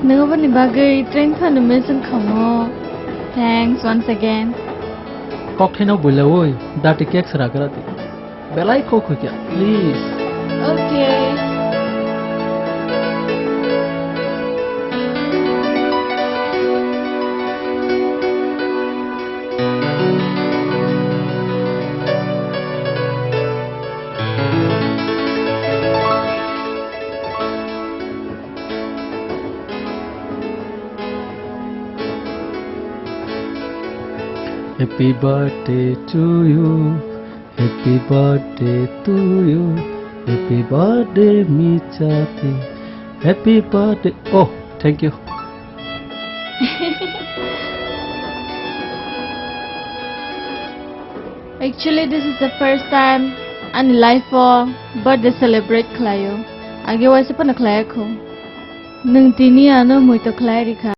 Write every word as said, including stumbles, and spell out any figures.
Nwng boni bagwi train phano mention khamu. Thanks once again. Kokthai no buila oi, dati cake sera gra di. Belai kok khuikya, please. Okay. Happy birthday to you. Happy birthday to you. Happy birthday, Michati. Happy birthday. Oh, thank you. Actually, this is the first time ani life o birthday celebrate khlaio. Age waisa phano khlaiya kho. Nwng tini ano muito khlai rikha.